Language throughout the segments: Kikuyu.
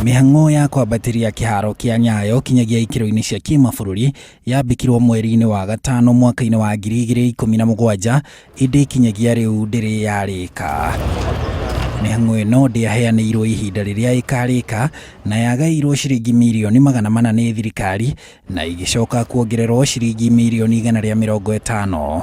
Mĩhang'o ya kwambatĩria kĩharo kĩa Nyayo kinyagia ikĩro-inĩ cia kĩmabũrũri yambĩkirwo mweri-inĩ wa gatano mwaka-inĩ wa 2017 ĩndĩ kinyagia rĩu ndĩrĩ yarĩka. Mĩhang'o ĩno ndĩaheanĩirwo ihinda rĩrĩa ĩkarĩka na yagaĩirwo ciringi mirioni 400 nĩ thirikari na igĩcoka kuongererwo ciringi mirioni 150.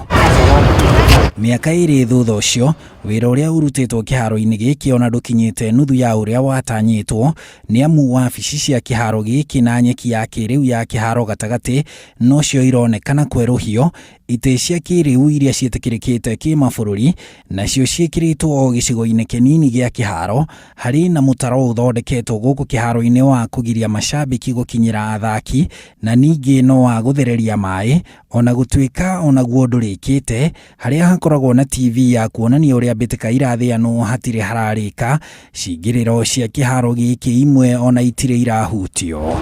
Mĩaka ĩrĩ thutha ũcio, wĩra ũrĩa ũrutĩtwo kĩharo-inĩ gĩkĩ ona ndũkinyĩte nuthu ya ũrĩa watanyĩtwo nĩ amu wabici cia kĩharo gĩkĩ na nyeki ya kĩrĩu ya kĩharo gatagatĩ nocio ironekana kwerũhio, itĩ cia kĩrĩu iria ciĩtĩkĩrĩkĩte kĩmabũrũri nacio ciĩkĩrĩtwo o gĩcigo-inĩ kĩnini gĩa kĩharo harĩ na mũtaro ũthondeketwo gũkũ kĩharo-inĩ wa kũgiria macambĩki gũkinyĩra athaki na ningĩ no wa gũthereria maĩ ona gũtuĩka onaguo ndũrĩkĩte harĩa hakoragwo na TV ya kuonania ũrĩa mbĩtĩka irathĩanwo hatirĩ hararĩka cingĩrĩro cia kĩharo gĩkĩ imwe ona itirĩ irahutio.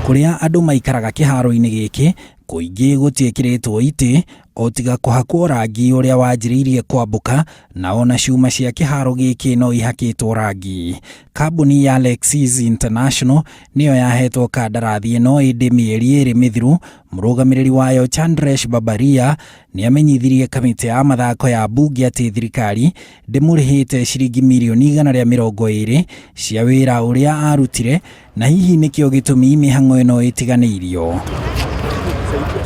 Kũrĩa andũ maikaraga kĩharo-inĩ gĩkĩ kũingĩ gũtiĩkĩrĩtwo itĩ o tiga kũhakwo rangi ũrĩa wanjĩrĩirie kwambũka na ona cuma cia kĩharo gĩkĩ no ihakĩtwo rangi. Kambuni ya Lexis International nĩyo yahetwo kandarathi ĩno ĩndĩ mĩeri ĩrĩ mĩthiru mũrũgamĩrĩri wayo Chandresh Babaria nĩamenyithirie kamĩtĩ ya mathako ya mbunge atĩ thirikari ndĩmũrĩhĩte ciringi mirioni 120 cia wĩra ũrĩa arutire na hihi nĩkĩo gĩtũmi mĩhang'o ĩno ĩtiganĩirio.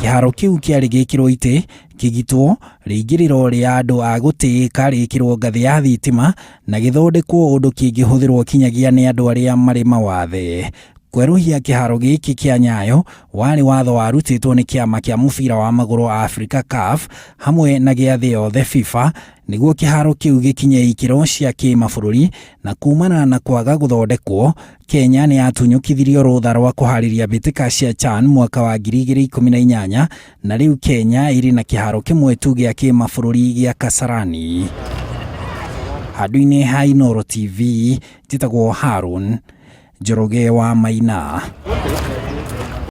Kĩharo kĩu kĩarĩ gĩkĩrwo itĩ, kĩgitwo, rĩingĩrĩro rĩa andũ a gũtĩĩka rĩkĩrwo ngathĩ ya thitima na gĩthondekwo ũndũ kĩngĩhũthĩrwo kinyagia nĩ andũ arĩa marĩ mawathe. Kwerũhia kĩharo gĩkĩ kĩa Nyayo warĩ watho warutĩtwo nĩ kĩama kĩa mũbira wa magũrũ Afrika CAF hamwe na gĩa thĩ yothe FIFA nĩguo kĩharo kĩu gĩkinye ikĩro cia kĩmabũrũri na kumana na kwaga gũthondekwo Kenya nĩ yatunyũkithirio rũtha rwa kũharĩria mbĩtĩka cia CHAN mwaka wa 2018 na rĩu Kenya ĩrĩ na kĩharo kĩmwe tu gĩa kĩmabũrũri gĩa Kasarani. Handũ-inĩ ha Inooro TV, njĩtagwo Harun Njoroge wa Maina.